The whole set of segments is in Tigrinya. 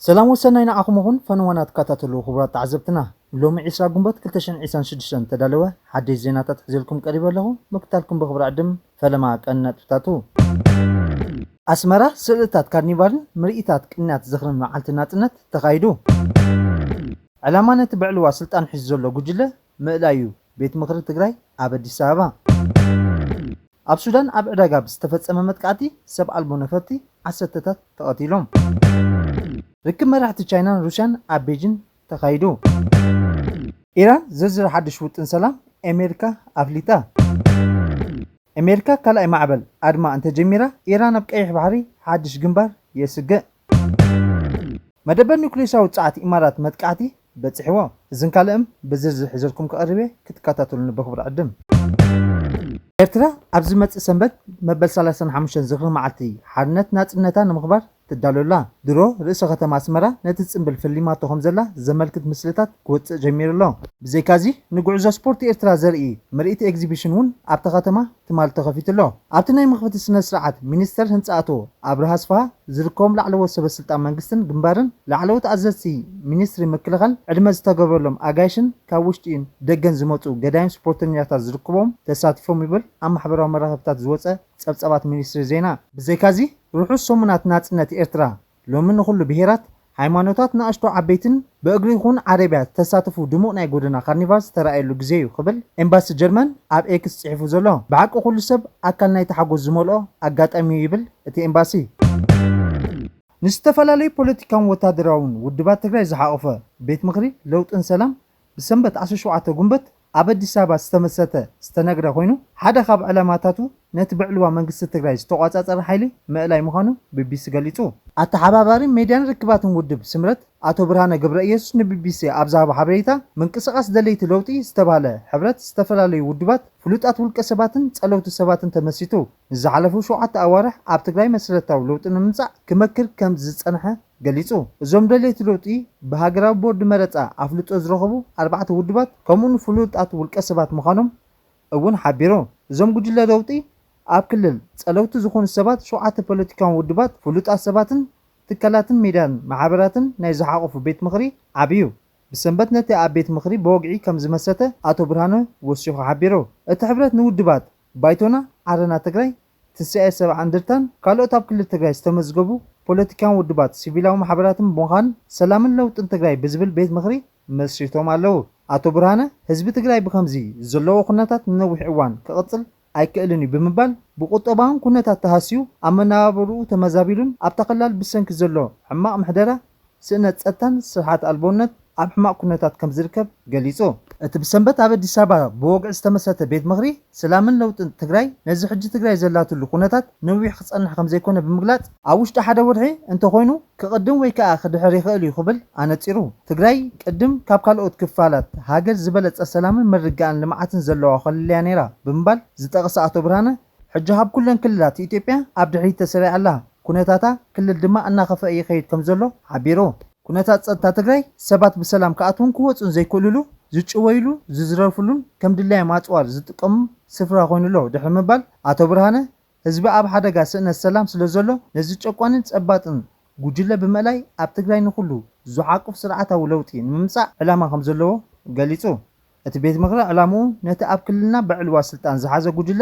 ሰላም ወሰናይ ንዓኹም ይኹን፣ ፈነወና ትከታተሉ ክቡራት ተዓዘብትና። ሎሚ ዕስራ ጉንበት ክልተ ሽሕን ዕስራን ሽዱሽተን ተዳለወ ሓደሽ ዜናታት ሒዘልኩም ቀሪበ ኣለኹ። ምክታልኩም ብኽብሪ ዕድም። ፈለማ ቀንዲ ነጥብታቱ። ኣስመራ፣ ስእልታት ካርኒቫልን ምርኢታት ቅንያት ዝኽርን መዓልቲ ናጽነት ተኻይዱ። ዕላማ ነቲ ብዕልዋ ስልጣን ሒዙ ዘሎ ጉጅለ ምእላዩ፣ ቤት ምኽሪ ትግራይ ኣብ ኣዲስ ኣበባ። ኣብ ሱዳን ኣብ ዕዳጋ ብዝተፈጸመ መጥቃዕቲ ሰብ ኣልቦ ነፈርቲ ዓሰርተታት ተቐቲሎም። ርክብ መራሕቲ ቻይናን ሩስያን ኣብ ቤጂን ተኻይዱ። ኢራን ዝርዝር ሓድሽ ውጥን ሰላም ኣሜሪካ ኣፍሊጣ። ኣሜሪካ ካልኣይ ማዕበል ኣድማ እንተጀሚራ፣ ኢራን ኣብ ቀይሕ ባሕሪ ሓድሽ ግንባር የስግእ። መደበር ኒውክሌሳዊ ጸዓት ኢማራት መጥቃዕቲ በጺሕዎ። እዝን ካልእም ብዝርዝር ሒዘልኩም ክቐርብ እየ፣ ክትከታተሉኒ ብኽብሪ ዕድም። ኤርትራ ኣብ ዝመጽእ ሰንበት መበል ሰላሳን ሓሙሽተን ዝኽሪ መዓልቲ ሓርነት ናጽነታ ንምኽባር ትዳሎ ኣላ። ድሮ ርእሰ ከተማ ኣስመራ ነቲ ጽምብል ፈሊማቶ ከም ዘላ ዘመልክት ምስልታት ክወጽእ ጀሚሩ ኣሎ። ብዘይካዚ ንጉዕዞ ስፖርት ኤርትራ ዘርኢ ምርኢት ኤግዚቢሽን እውን ኣብታ ከተማ ትማሊ ተኸፊቱ ኣሎ። ኣብቲ ናይ መኽፈቲ ስነ ስርዓት ሚኒስተር ህንጻ ኣቶ ኣብርሃ ኣስፍሃ ዝርከቦም ላዕለዎት ሰበ ስልጣን መንግስትን ግንባርን ላዕለዎት ኣዘዝቲ ሚኒስትሪ ምክልኻል ዕድመ ዝተገብረሎም ኣጋይሽን ካብ ውሽጢን ደገን ዝመጹ ገዳይም ስፖርተኛታት ዝርከቦም ተሳቲፎም ይብል ኣብ ማሕበራዊ መራኸብታት ዝወጸ ጸብጻባት ሚኒስትሪ ዜና። ብዘይካዚ ርሑስ ሰሙናት ናጽነት ኤርትራ ሎሚ ንኹሉ ብሄራት፣ ሃይማኖታት፣ ንኣሽቱ ዓበይትን ብእግሪ ይኹን ዓረብያ ዝተሳተፉ ድሙቕ ናይ ጎደና ካርኒቫል ዝተራእየሉ ግዜ እዩ ክብል ኤምባሲ ጀርመን ኣብ ኤክስ ጽሒፉ ዘሎ። ብሓቂ ኩሉ ሰብ ኣካል ናይቲ ሓጎስ ዝመልኦ ኣጋጣሚ እዩ ይብል እቲ ኤምባሲ። ንዝተፈላለዩ ፖለቲካውን ወታደራውን ውድባት ትግራይ ዝሓቖፈ ቤት ምኽሪ ለውጥን ሰላም ብሰንበት ዓሰርተ ሸውዓተ ጉንበት ኣብ ኣዲስ ኣበባ ዝተመሰተ ዝተነግረ ኮይኑ፣ ሓደ ካብ ዕላማታቱ ነቲ ብዕልዋ መንግስቲ ትግራይ ዝተቋጻጸረ ሓይሊ ምእላይ ምዃኑ ቢቢሲ ገሊጹ። ኣተሓባባሪ ሜድያን ርክባትን ውድብ ስምረት ኣቶ ብርሃነ ገብረኢየሱስ ንቢቢሲ ኣብ ዝሃቦ ሓበሬታ፣ ምንቅስቓስ ደለይቲ ለውጢ ዝተባህለ ሕብረት ዝተፈላለዩ ውድባት፣ ፍሉጣት ውልቀ ሰባትን ጸለውቲ ሰባትን ተመሲቱ፣ ንዝሓለፉ ሸውዓተ ኣዋርሕ ኣብ ትግራይ መሰረታዊ ለውጢ ንምምጻእ ክመክር ከም ዝጸንሐ ገሊጹ። እዞም ደለይቲ ለውጢ ብሃገራዊ ቦርድ መረጻ ኣፍልጦ ዝረኸቡ ኣርባዕተ ውድባት፣ ከምኡ ንፍሉጣት ውልቀ ሰባት ምዃኖም እውን ሓቢሩ። እዞም ጉጅለ ለውጢ ኣብ ክልል ጸለውቲ ዝኾኑ ሰባት፣ ሸውዓተ ፖለቲካውን ውድባት፣ ፍሉጣት ሰባትን ትካላትን ሚድያን ማሕበራትን ናይ ዝሓቖፉ ቤት ምኽሪ ዓብዩ ብሰንበት ነቲ ኣብ ቤት ምኽሪ ብወግዒ ከም ዝመሰተ ኣቶ ብርሃነ ወሲኹ ሓቢሩ። እቲ ሕብረት ንውድባት ባይቶና፣ ዓረና ትግራይ፣ ትስኤ ሰብዓ እንደርታን ካልኦት ኣብ ክልል ትግራይ ዝተመዝገቡ ፖለቲካውን ውድባት ሲቪላዊ ማሕበራትን ብምዃን ሰላምን ለውጥን ትግራይ ብዝብል ቤት ምኽሪ መስሪቶም ኣለዉ። ኣቶ ብርሃነ፣ ህዝቢ ትግራይ ብኸምዚ ዘለዎ ኩነታት ንነዊሕ እዋን ክቕጽል ኣይክእልን እዩ ብምባል፣ ብቁጠባውን ኩነታት ተሃስዩ፣ ኣብ መነባብርኡ ተመዛቢሉን ኣብታ ክልል ብሰንኪ ዘሎ ሕማቕ ምሕደራ ስእነት ጸጥታን ስርዓት ኣልቦነት ኣብ ሕማቕ ኩነታት ከም ዝርከብ ገሊጹ። እቲ ብሰንበት ኣብ ኣዲስ ኣበባ ብወግዒ ዝተመሰረተ ቤት ምኽሪ ሰላምን ለውጥን ትግራይ፣ ነዚ ሕጂ ትግራይ ዘላትሉ ኩነታት ነዊሕ ክጸንሕ ከም ዘይኮነ ብምግላጽ፣ ኣብ ውሽጢ ሓደ ወርሒ እንተኾይኑ ክቕድም ወይ ከኣ ክድሕር ይኽእል እዩ ክብል ኣነጺሩ። ትግራይ ቅድም ካብ ካልኦት ክፋላት ሃገር ዝበለጸ ሰላምን ምርግጋእን ልምዓትን ዘለዋ ክልል እያ ነይራ ብምባል ዝጠቐሰ ኣቶ ብርሃነ፣ ሕጂ ካብ ኩለን ክልላት ኢትዮጵያ ኣብ ድሕሪት ተሰሪዓ ኣላ። ኩነታታ ክልል ድማ እናኸፍአ ይኸይድ ከም ዘሎ ሓቢሩ። ኩነታት ጸጥታ ትግራይ ሰባት ብሰላም ክኣትዉን ክወጹን ዘይክእልሉ፣ ዝጭወይሉ፣ ዝዝረፍሉን ከም ድላዮም ኣጽዋር ዝጥቀሙ ስፍራ ኮይኑ ኣሎ ድሕሪ ምባል ኣቶ ብርሃነ፣ ህዝቢ ኣብ ሓደጋ ስእነት ሰላም ስለ ዘሎ ነዚ ጨቋንን ጸባጥን ጉጅለ ብምእላይ ኣብ ትግራይ ንኹሉ ዝሓቁፍ ስርዓታዊ ለውጢ ንምምጻእ ዕላማ ከም ዘለዎ ገሊጹ። እቲ ቤት ምኽሪ ዕላምኡ ነቲ ኣብ ክልልና ብዕልዋ ስልጣን ዝሓዘ ጉጅለ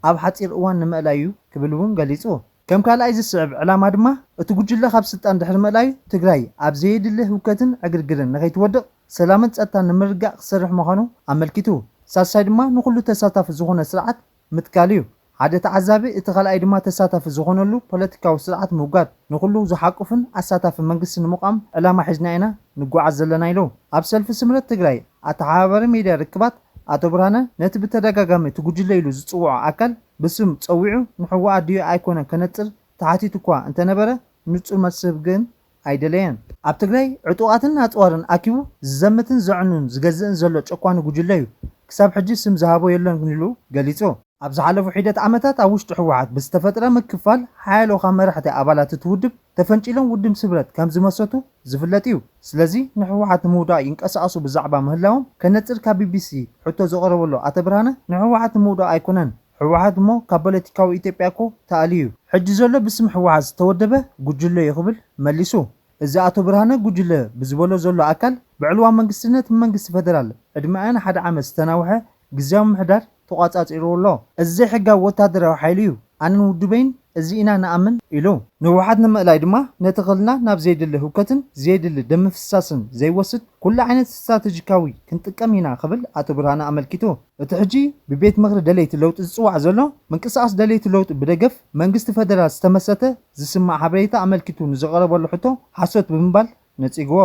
ኣብ ሓጺር እዋን ንምእላይ እዩ ክብል እውን ገሊጹ። ከም ካልኣይ ዝስዕብ ዕላማ ድማ እቲ ጉጅለ ካብ ስልጣን ድሕሪ ምእላዩ ትግራይ ኣብ ዘየድሊ ህውከትን ዕግርግርን ንኸይትወድቕ ሰላምን ጸጥታን ንምርግጋእ ክሰርሕ ምዃኑ ኣመልኪቱ። ሳልሳይ ድማ ንኹሉ ተሳታፊ ዝኾነ ስርዓት ምትካል እዩ። ሓደ ተዓዛቢ እቲ ካልኣይ ድማ ተሳታፊ ዝኾነሉ ፖለቲካዊ ስርዓት ምውጋድ፣ ንኹሉ ዝሓቁፍን ኣሳታፊ መንግስቲ ንምቋም ዕላማ ሒዝና ኢና ንጓዓዝ ዘለና ኢሉ። ኣብ ሰልፊ ስምረት ትግራይ ኣተሓባባሪ ሚድያ ርክባት ኣቶ ብርሃነ ነቲ ብተደጋጋሚ እቲ ጉጅለ ኢሉ ዝጽውዖ ኣካል ብስም ጸዊዑ ንሕወሓት ድዩ ኣይኮነን ከነጽር ተሓቲቱ እኳ እንተነበረ ንጹር መልሲ ክህብ ግን ኣይደለየን። ኣብ ትግራይ ዕጡቓትን ኣጽዋርን ኣኪቡ ዝዘምትን ዘዕኑን ዝገዝእን ዘሎ ጨቋኒ ጉጅለ እዩ። ክሳብ ሕጂ ስም ዝሃቦ የለን ኢሉ ገሊጹ። ኣብ ዝሓለፉ ሒደት ዓመታት ኣብ ውሽጢ ህወሓት ብዝተፈጥረ ምክፍፋል ሓያሎ ካብ መራሕቲ ኣባላት እቲ ውድብ ተፈንጪሎም ውድብ ስምረት ከም ዝመሰቱ ዝፍለጥ እዩ። ስለዚ ንህወሓት ንምውዳቕ ይንቀሳቐሱ ብዛዕባ ምህላዎም ከነጽር ካብ ቢቢሲ ሕቶ ዝቐረበሉ ኣቶ ብርሃነ ንህወሓት ንምውዳቕ ኣይኮነን፣ ህወሓት እሞ ካብ ፖለቲካዊ ኢትዮጵያ እኮ ተኣልዩ እዩ። ሕጂ ዘሎ ብስም ህወሓት ዝተወደበ ጉጅለ እዩ ክብል መሊሱ። እዚ ኣቶ ብርሃነ ጉጅለ ብዝበሎ ዘሎ ኣካል ብዕልዋ መንግስቲ ነቲ መንግስቲ ፈደራል ዕድመኣን ሓደ ዓመት ዝተናውሐ ግዝያዊ ምሕዳር ተቋጻጺርዎ ኣሎ። እዚ ዘይሕጋዊ ወታደራዊ ሓይሊ እዩ። ኣነን ውድበይን እዚ ኢና ንኣምን ኢሉ። ንህወሓት ንምእላይ ድማ ነቲ ክልልና ናብ ዘየድሊ ህውከትን ዘየድሊ ደም ምፍሳስን ዘይወስድ ኩሉ ዓይነት ስትራተጂካዊ ክንጥቀም ኢና ክብል ኣቶ ብርሃነ ኣመልኪቱ። እቲ ሕጂ ብቤት ምኽሪ ደለይቲ ለውጢ ዝጽዋዕ ዘሎ ምንቅስቃስ ደለይቲ ለውጢ ብደገፍ መንግስቲ ፈደራል ዝተመሰተ ዝስማዕ ሓበሬታ ኣመልኪቱ ንዝቐረበሉ ሕቶ ሓሶት ብምባል ነጺግዎ።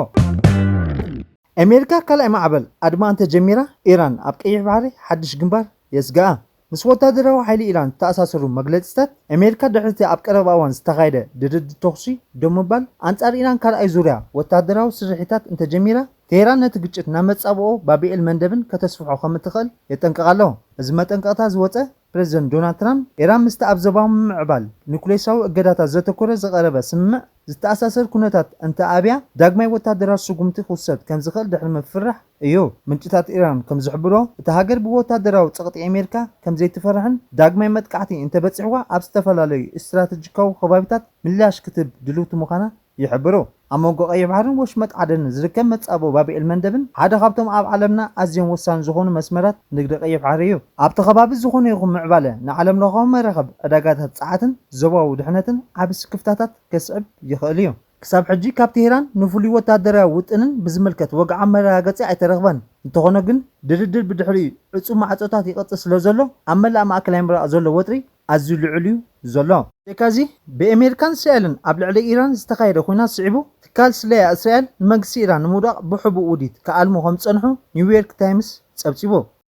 ኣሜሪካ ካልኣይ ማዕበል ኣድማ እንተጀሚራ ኢራን ኣብ ቀይሕ ባሕሪ ሓድሽ ግንባር የስግኣ። ምስ ወታደራዊ ሓይሊ ኢራን ዝተኣሳሰሩ መግለጺታት ኣሜሪካ ድሕሪ እቲ ኣብ ቀረባ እዋን ዝተኻየደ ድርድር ተኹሲ ደው ምባል ኣንጻር ኢራን ካልኣይ ዙርያ ወታደራዊ ስርሒታት እንተጀሚራ ቴህራን ነቲ ግጭት ናብ መጻብኦ ባብኤል መንደብን ከተስፍሖ ከም እትኽእል የጠንቅቕ ኣሎ። እዚ መጠንቀቕታ ዝወጸ ፕረዚደንት ዶናልድ ትራምፕ ኢራን ምስቲ ኣብ ዞባዊ ምምዕባል ኒኩሌሳዊ እገዳታት ዘተኮረ ዝቐረበ ስምምዕ ዝተኣሳሰር ኩነታት እንተኣብያ ዳግማይ ወታደራዊ ስጉምቲ ክውሰድ ከም ዝኽእል ድሕሪ ምፍርራሕ እዩ። ምንጭታት ኢራን ከም ዝሕብሮ እቲ ሃገር ብወታደራዊ ጸቕጢ ኣሜሪካ ከም ዘይትፈርሕን ዳግማይ መጥቃዕቲ እንተበጺሕዋ ኣብ ዝተፈላለዩ ስትራተጂካዊ ከባቢታት ምላሽ ክትህብ ድልውቲ ምዃና ይሕብሩ። ኣብ መንጎ ቀይሕ ባሕርን ወሽመጥ ዓደንን ዝርከብ መጻብኦ ባብኤል መንደብን ሓደ ካብቶም ኣብ ዓለምና ኣዝዮም ወሳኒ ዝኾኑ መስመራት ንግዲ ቀይሕ ባሕሪ እዩ። ኣብቲ ከባቢ ዝኾነ ይኹን ምዕባለ ንዓለም ለኻዊ መራኸብ ዕዳጋታት ጸዓትን ዞባዊ ድሕነትን ዓቢ ስክፍታታት ከስዕብ ይኽእል እዩ። ክሳብ ሕጂ ካብ ቴህራን ንፍሉይ ወታደራዊ ውጥንን ብዝምልከት ወግዓዊ መረጋገጺ ኣይተረኽበን። እንተኾነ ግን ድርድር ብድሕሪኡ ዕጹው ማዕጾታት ይቐጽል ስለ ዘሎ ኣብ መላእ ማእከላይ ምብራቕ ዘሎ ወጥሪ ኣዝዩ ልዑል እዩ ዘሎ። ብዘይካዚ ብኣሜሪካን እስራኤልን ኣብ ልዕሊ ኢራን ዝተኻየደ ኲናት ስዒቡ ትካል ስለያ እስራኤል ንመንግስቲ ኢራን ንምውዳቕ ብሕቡእ ውዲት ክኣልሙ ከም ዝጸንሑ ኒውዮርክ ታይምስ ጸብጺቡ።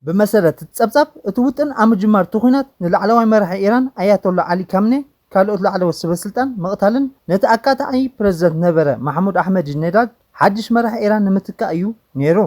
ብመሰረት እቲ ጸብጻብ እቲ ውጥን ኣብ ምጅማር እቲ ኲናት ንላዕለዋይ መራሒ ኢራን ኣያቶላ ዓሊ ካምኔ ካልኦት ላዕለዎት ሰበስልጣን ምቕታልን ነቲ ኣካታዒ ፕረዚደንት ነበረ ማሕሙድ ኣሕመዲነዳድ ሓድሽ መራሒ ኢራን ንምትካእ እዩ ነይሩ።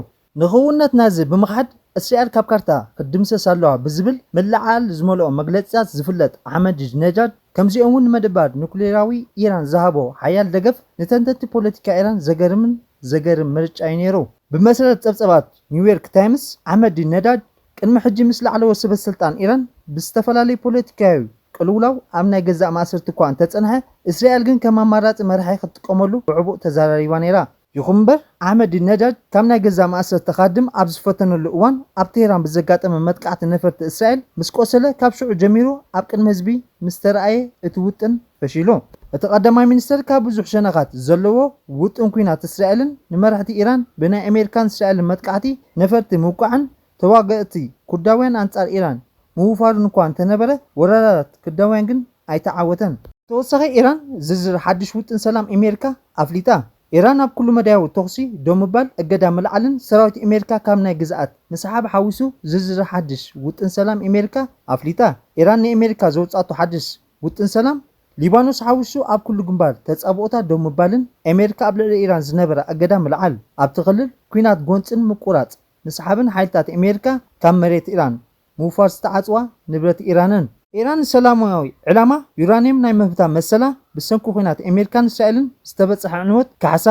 ንኽውንነት ናዚ ብምኽሓድ እስራኤል ካብ ካርታ ክትድምሰስ ኣለዋ ብዝብል ምልዕዓል ዝመልኦ መግለጺታት ዝፍለጥ ኣሕመዲነጃድ ከምዚኦም እውን ንመደባት ኑክሌራዊ ኢራን ዝሃቦ ሓያል ደገፍ ንተንተንቲ ፖለቲካ ኢራን ዘገርምን ዘገርም ምርጫ እዩ ነይሩ። ብመሰረት ጸብጸባት ኒውዮርክ ታይምስ ኣሕመዲነጃድ ቅድሚ ሕጂ ምስ ላዕለዎት ሰበስልጣን ኢራን ብዝተፈላለዩ ፖለቲካዊ ቅልውላው ኣብ ናይ ገዛእ ማእሰርቲ እኳ እንተጸንሐ እስራኤል ግን ከም ኣማራጺ መራሒ ክትጥቀመሉ ብሕቡእ ተዘራሪባ ነይራ። ይኹን እምበር ኣሕመዲነጃድ ካብ ናይ ገዛእ ማእሰርቲ ክሃድም ኣብ ዝፈተነሉ እዋን ኣብ ቴህራን ብዘጋጠመ መጥቃዕቲ ነፈርቲ እስራኤል ምስ ቆሰለ ካብ ሽዑ ጀሚሩ ኣብ ቅድሚ ህዝቢ ምስ ተረኣየ እቲ ውጥን ፈሺሉ። እቲ ቀዳማይ ሚኒስተር ካብ ብዙሕ ሸነኻት ዘለዎ ውጥን ኲናት እስራኤልን ንመራሕቲ ኢራን ብናይ ኣሜሪካን እስራኤልን መጥቃዕቲ ነፈርቲ ምውቃዕን ተዋጋእቲ ኩርዳውያን ኣንጻር ኢራን ምውፋሩን እኳ እንተነበረ ወራራት ኩርዳውያን ግን ኣይተዓወተን። ተወሳኺ ኢራን ዝርዝር ሓድሽ ውጥን ሰላም ኣሜሪካ ኣፍሊጣ። ኢራን ኣብ ኩሉ መዳያዊ ተኹሲ ደው ምባል፣ እገዳ ምልዓልን ሰራዊት ኣሜሪካ ካብ ናይ ግዝኣት ምስሓብ ሓዊሱ ዝርዝር ሓድሽ ውጥን ሰላም ኣሜሪካ ኣፍሊጣ። ኢራን ንኣሜሪካ ዘውጻቶ ሓድሽ ውጥን ሰላም ሊባኖስ ሓዊሱ ኣብ ኩሉ ግንባር ተጻብኦታ ደው ምባልን ኣሜሪካ ኣብ ልዕሊ ኢራን ዝነበራ እገዳ ምልዓል፣ ኣብቲ ክልል ኲናት ጎንጽን ምቁራጽ ምስሓብን ሓይልታት ኣሜሪካ ካብ መሬት ኢራን ምውፋር ዝተዓጽዋ ንብረት ኢራንን። ኢራን ንሰላማዊ ዕላማ ዩራንየም ናይ ምህብታ መሰላ ብሰንኪ ኲናት ኣሜሪካን እስራኤልን ዝተበጽሐ ዕንወት ካሕሳ፣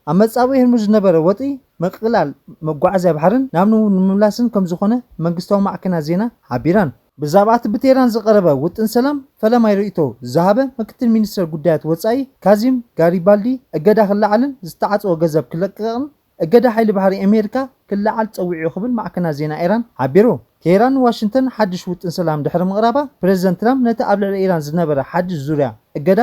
ኣብ መጻብኦ ሆርሙዝ ዝነበረ ወጥሪ ምቅላል መጓዓዝያ ባሕርን ናብ ንቡር ንምምላስን ከም ዝኾነ መንግስታዊ ማዕከናት ዜና ሓቢረን። ብዛዕባ እቲ ብቴህራን ዝቐረበ ውጥን ሰላም ፈለማይ ርእይቶ ዝሃበ ምክትል ሚኒስተር ጉዳያት ወጻኢ ካዚም ጋሪባልዲ እገዳ ክለዓልን ዝተዓጽወ ገንዘብ ክለቀቕን እገዳ ሓይሊ ባሕሪ ኣሜሪካ ክለዓል ጸዊዑ ክብል ማዕከናት ዜና ኢራን ሓቢሩ። ቴህራን ንዋሽንግተን ሓድሽ ውጥን ሰላም ድሕሪ ምቕራባ ፕረዚደንት ትራምፕ ነቲ ኣብ ልዕሊ ኢራን ዝነበረ ሓድሽ ዙርያ እገዳ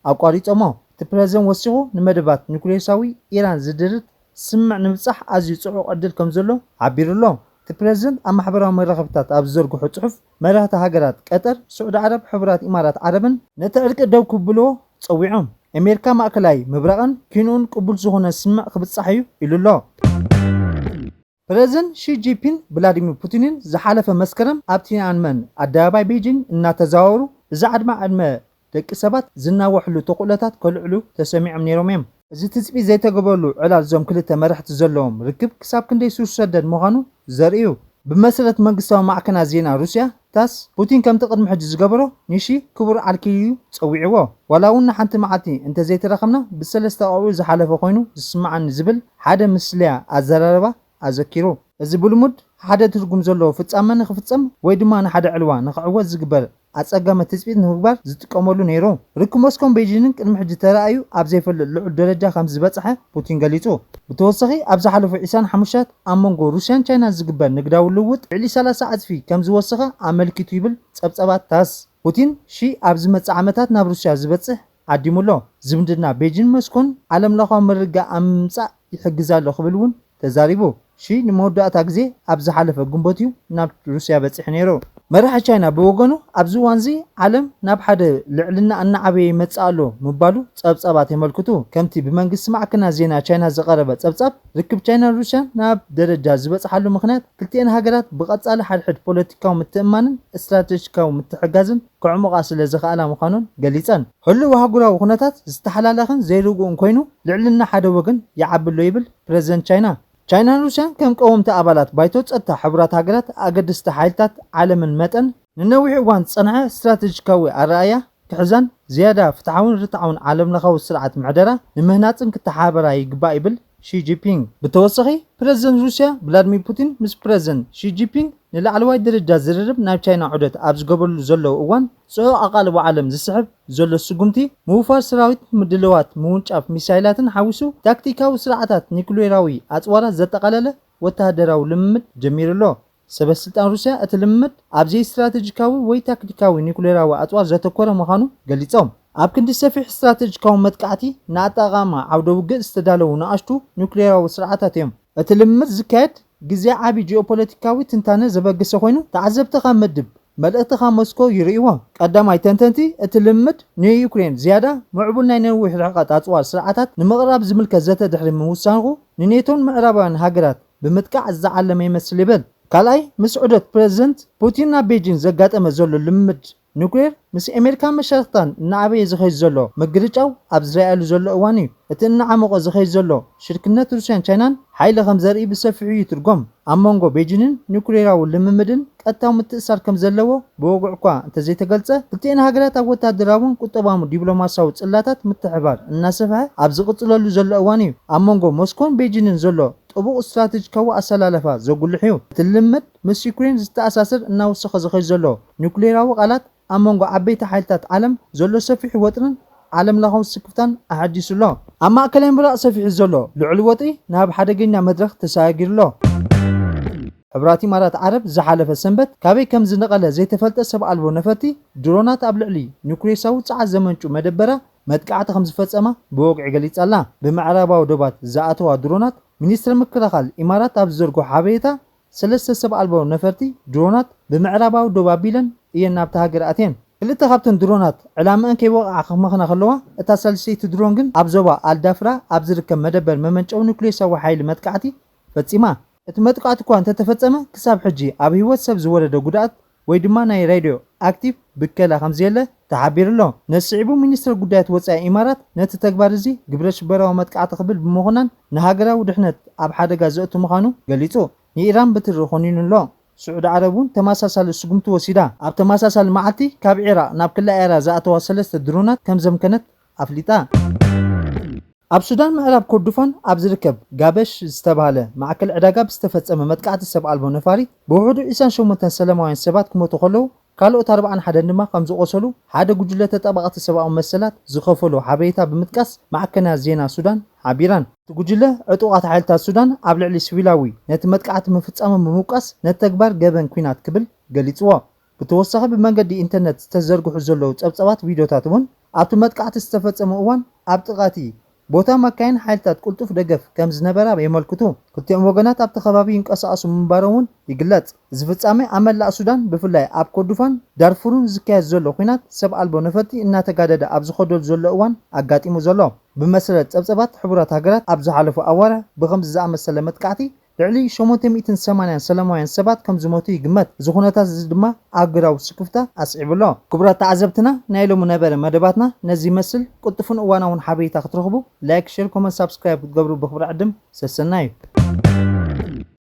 ኣቋሪጾሞ። እቲ ፕረዚደንት ወሲኹ ንመደባት ኑክሌሳዊ ኢራን ዝድርት ስምምዕ ንምብጻሕ ኣዝዩ ጽዑቕ ዕድል ከም ዘሎ ሓቢሩ ኣሎ። እቲ ፕረዚደንት ኣብ ማሕበራዊ መራኸብታት ኣብ ዝዘርግሖ ጽሑፍ መራሕቲ ሃገራት ቀጠር፣ ስዑዲ ዓረብ፣ ሕቡራት ኢማራት ዓረብን ነቲ ዕርቂ ደው ክብልዎ ጸዊዖም። ኣሜሪካ ማእከላይ ምብራቕን ኪንኡን ቅቡል ዝኾነ ስምምዕ ክብጻሕ እዩ ኢሉ ኣሎ። ፕረዚደንት ሺ ጂንፒን ቭላዲሚር ፑቲንን ዝሓለፈ መስከረም ኣብ ቲያንመን ኣደባባይ ቤጂንግ እናተዘዋወሩ ብዛዕባ ዕድመ ደቂ ሰባት ዝናውሕሉ ተኽእሎታት ከልዕሉ ተሰሚዖም ነይሮም እዮም። እዚ ትጽቢት ዘይተገበረሉ ዕላል እዞም ክልተ መራሕቲ ዘለዎም ርክብ ክሳብ ክንደይ ሱር ሰደድ ምዃኑ ዘርኢ እዩ። ብመሰረት መንግስታዊ ማዕከናት ዜና ሩስያ ታስ፣ ፑቲን ከምቲ ቅድሚ ሕጂ ዝገበሮ ኒሺ ክቡር ዓርኪ ኢሉ እዩ ጸዊዕዎ። ዋላ እውን ንሓንቲ መዓልቲ እንተዘይተራኸብና ብሰለስተ ኣውዕኡ ዝሓለፈ ኮይኑ ዝስምዓኒ ዝብል ሓደ ምስልያ ኣዘራርባ ኣዘኪሩ። እዚ ብልሙድ ሓደ ትርጉም ዘለዎ ፍጻመ ንኽፍጸም ወይ ድማ ንሓደ ዕልዋ ንኽዕወት ዝግበር ኣጸጋሚ ትጽቢት ንምግባር ዝጥቀመሉ ነይሩ። ርክብ ሞስኮን ቤጂንን ቅድሚ ሕጂ ተራእዩ ኣብ ዘይፈልጥ ልዑል ደረጃ ከም ዝበጽሐ ፑቲን ገሊጹ። ብተወሳኺ ኣብ ዝሓለፉ ዕስራን ሓሙሽተ ኣብ መንጎ ሩስያን ቻይናን ዝግበር ንግዳዊ ልውውጥ ልዕሊ ሰላሳ ዕጽፊ ከም ዝወሰኸ ኣመልኪቱ ይብል ጸብጸባት ታስ። ፑቲን ሺ ኣብ ዝመጽእ ዓመታት ናብ ሩስያ ዝበጽሕ ዓዲሙ ኣሎ። ዝምድና ቤጂን ሞስኮን ዓለምለኻዊ ምርግጋእ ኣብ ምምጻእ ይሕግዝ ኣሎ ክብል እውን ተዛሪቡ። ሺ ንመወዳእታ ግዜ ኣብ ዝሓለፈ ግንቦት እዩ ናብ ሩስያ በጺሑ ነይሩ። መራሒ ቻይና ብወገኑ ኣብዚ እዋንዚ ዓለም ናብ ሓደ ልዕልና እናዓበየ ይመጽእ ኣሎ ምባሉ ጸብጻባት የመልክቱ። ከምቲ ብመንግስቲ ማዕከናት ዜና ቻይና ዝቐረበ ጸብጻብ፣ ርክብ ቻይናን ሩስያን ናብ ደረጃ ዝበጽሓሉ ምኽንያት ክልቲኤን ሃገራት ብቐጻሊ ሓድሕድ ፖለቲካዊ ምትእምማንን ስትራቴጂካዊ ምትሕግጋዝን ክዕሙቓ ስለ ዝኸኣላ ምዃኑን ገሊጸን። ህሉው ኣህጉራዊ ኩነታት ዝተሓላለኸን ዘይርጉእን ኮይኑ ልዕልና ሓደ ወገን ይዓቢ ኣሎ ይብል ፕረዚደንት ቻይና። ቻይናን ሩስያን ከም ቀወምቲ ኣባላት ባይቶ ጸጥታ ሕቡራት ሃገራት ኣገደስቲ ሓይልታት ዓለምን መጠን ንነዊሕ እዋን ዝጸንሐ ስትራቴጂካዊ ኣረኣእያ ክሕዛን ዝያዳ ፍትሓውን ርትዓውን ዓለምለኻዊ ስርዓት ምሕደራ ንምህናጽን ክተሓባበራ ይግባእ ይብል ሺ ጂንፒንግ። ብተወሳኺ ፕረዚደንት ሩስያ ቭላድሚር ፑቲን ምስ ፕረዚደንት ሺ ጂንፒንግ ንላዕለዋይ ደረጃ ዝርርብ ናብ ቻይና ዑደት ኣብ ዝገበርሉ ዘለዉ እዋን ጽዑቕ ኣቓልቦ ዓለም ዝስሕብ ዘሎ ስጉምቲ ምውፋር ሰራዊት፣ ምድልዋት ምውንጫፍ ሚሳይላትን ሓዊሱ ታክቲካዊ ስርዓታት ኒኩሌራዊ ኣጽዋራት ዘጠቓለለ ወተሃደራዊ ልምምድ ጀሚሩ ኣሎ። ሰበ ስልጣን ሩስያ እቲ ልምምድ ኣብ ዘይስትራቴጂካዊ ወይ ታክቲካዊ ኒኩሌራዊ ኣጽዋር ዘተኮረ ምዃኑ ገሊጾም። ኣብ ክንዲ ሰፊሕ ስትራቴጂካዊ መጥቃዕቲ ንኣጠቓቕማ ዓውደ ውግእ ዝተዳለዉ ንኣሽቱ ኒኩሌራዊ ስርዓታት እዮም። እቲ ልምምድ ዝካየድ ግዜ ዓቢ ጂኦፖለቲካዊ ትንታነ ዘበገሰ ኮይኑ ተዓዘብቲ ካብ መድብ መልእኽቲ ካብ ሞስኮ ይርእይዎ። ቀዳማይ ተንተንቲ እቲ ልምምድ ንዩክሬን ዝያዳ ምዕቡል ናይ ነዊሕ ርሕቀት ኣጽዋር ስርዓታት ንምቕራብ ዝምልከት ዘተ ድሕሪ ምውሳንኹ ንኔቶን ምዕራባውያን ሃገራት ብምጥቃዕ ዝዓለመ ይመስል ይብል። ካልኣይ ምስ ዑደት ፕረዚደንት ፑቲን ናብ ቤጂን ዘጋጠመ ዘሎ ልምምድ ኒኩሌር ምስ ኣሜሪካን መሻርኽታን እናዓበየ ዝኸይድ ዘሎ ምግርጫው ኣብ ዝረኣየሉ ዘሎ እዋን እዩ። እቲ እናዓመቖ ዝኸይድ ዘሎ ሽርክነት ሩስያን ቻይናን ሓይሊ ከም ዘርኢ ብሰፊሑ ይትርጎም። ኣብ መንጎ ቤጂንን ኒኩሌራዊ ልምምድን ቀጥታዊ ምትእስሳር ከም ዘለዎ ብወግዒ እኳ እንተዘይተገልጸ፣ ክልቲኤን ሃገራት ኣብ ወታደራውን ቁጠባውን ዲፕሎማሲያዊ ጽላታት ምትሕብባር እናሰፍሐ ኣብ ዝቕጽለሉ ዘሎ እዋን እዩ ኣብ መንጎ ሞስኮን ቤጂንን ዘሎ ጥቡቕ ስትራቴጂካዊ ኣሰላልፋ ዘጉልሕ እዩ። እቲ ልምምድ ምስ ዩክሬን ዝተኣሳሰር እናወሰኸ ዝኸይድ ዘሎ ኒኩሌራዊ ቃላት ኣብ መንጎ ዓበይቲ ሓይልታት ዓለም ዘሎ ሰፊሕ ወጥርን ዓለምለኻዊ ስክፍታን ኣሐዲሱ ኣሎ። ኣብ ማእከላይ ምብራቕ ሰፊሑ ዘሎ ልዑል ወጥሪ ናብ ሓደገኛ መድረኽ ተሰጋጊሩ ኣሎ። ሕቡራት ኢማራት ዓረብ ዝሓለፈ ሰንበት ካበይ ከም ዝነቐለ ዘይተፈልጠ ሰብ ኣልቦ ነፈርቲ ድሮናት ኣብ ልዕሊ ኒኩሌሳዊ ጸዓት ዘመንጩ መደበራ መጥቃዕቲ ከም ዝፈጸማ ብወግዒ ገሊጻ ኣላ። ብምዕራባዊ ዶባት ዝኣተዋ ድሮናት፣ ሚኒስትሪ ምክልኻል ኢማራት ኣብ ዝዘርግሖ ሓበሬታ፣ ሰለስተ ሰብ ኣልቦ ነፈርቲ ድሮናት ብምዕራባዊ ዶብ ኣቢለን እየን ናብታ ሃገር ኣትየን። ክልተ ካብተን ድሮናት ዕላምአን ከይወቕዓ ክመኽና ከለዋ፣ እታ ሳልሰይቲ ድሮን ግን ኣብ ዞባ ኣልዳፍራ ኣብ ዝርከብ መደበር መመንጨዊ ኑክሌሳዊ ሓይሊ መጥቃዕቲ ፈጺማ። እቲ መጥቃዕቲ እኳ እንተተፈጸመ፣ ክሳብ ሕጂ ኣብ ህይወት ሰብ ዝወረደ ጉድኣት ወይ ድማ ናይ ራድዮ ኣክቲቭ ብከላ ከም ዘየለ ተሓቢሩ ኣሎ። ነዚ ስዒቡ ሚኒስትር ጉዳያት ወጻኢ ኢማራት ነቲ ተግባር እዚ ግብረ ሽበራዊ መጥቃዕቲ ክብል ብምኹናን ንሃገራዊ ድሕነት ኣብ ሓደጋ ዘእቱ ምዃኑ ገሊጹ። ንኢራን ብትሪ ኮኒኑ ኣሎ። ስዑዲ ዓረብ እውን ተመሳሳሊ ስጉምቲ ወሲዳ። ኣብ ተመሳሳሊ መዓልቲ ካብ ዒራቕ ናብ ክላ ኤራ ዝኣተዋ ሰለስተ ድሮናት ከም ዘምከነት ኣፍሊጣ። ኣብ ሱዳን ምዕራብ ኮርዶፋን ኣብ ዝርከብ ጋበሽ ዝተባህለ ማእከል ዕዳጋ ብዝተፈጸመ መጥቃዕቲ ሰብ ኣልቦ ነፋሪት ብውሕዱ ዕስራን ሸሞንተን ሰላማውያን ሰባት ክሞቱ ከለዉ ካልኦት ኣርባዓን ሓደን ድማ ከም ዝቖሰሉ ሓደ ጉጅለ ተጣበቕቲ ሰብኣዊ መሰላት ዝኸፈሎ ሓበሬታ ብምጥቃስ ማዕከናት ዜና ሱዳን ሓቢረን። እቲ ጉጅለ ዕጡቓት ሓይልታት ሱዳን ኣብ ልዕሊ ሲቪላዊ ነቲ መጥቃዕቲ ምፍጻሞም ብምውቃስ ነቲ ተግባር ገበን ኲናት ክብል ገሊጽዎ። ብተወሳኺ ብመንገዲ ኢንተርነት ዝተዘርግሑ ዘለዉ ጸብጻባት ቪድዮታት እውን ኣብቲ መጥቃዕቲ ዝተፈጸመ እዋን ኣብ ጥቓ እቲ ቦታ መካይን ሓይልታት ቅልጡፍ ደገፍ ከም ዝነበራ የመልክቱ። ክልቲኦም ወገናት ኣብቲ ከባቢ ይንቀሳቐሱ ምንባሮም እውን ይግለጽ። እዚ ፍጻሜ ኣብ መላእ ሱዳን ብፍላይ ኣብ ኮርዶፋን ዳርፉርን ዝካየድ ዘሎ ኲናት ሰብ ኣልቦ ነፈርቲ እናተጋደደ ኣብ ዝኸደሉ ዘሎ እዋን ኣጋጢሙ ዘሎ። ብመሰረት ጸብጻባት ሕቡራት ሃገራት ኣብ ዝሓለፉ ኣዋርሕ ብኸምዚ ዝኣመሰለ መጥቃዕቲ ልዕሊ ሸሞንተ ሚእትን ሰማንያን ሰላማውያን ሰባት ከም ዝሞቱ ይግመት። እዚ ኩነታት እዚ ድማ ኣህጉራዊ ስክፍታ ኣስዒቡ ኣሎ። ክቡራት ተዓዘብትና፣ ናይ ሎሚ ነበረ መደባትና ነዚ ይመስል። ቅልጡፍን እዋናውን ሓበሬታ ክትረኽቡ ላይክ፣ ሼር፣ ኮመንት፣ ሳብስክራይብ ክትገብሩ ብኽብሪ ዕድም ሰሰናዩ።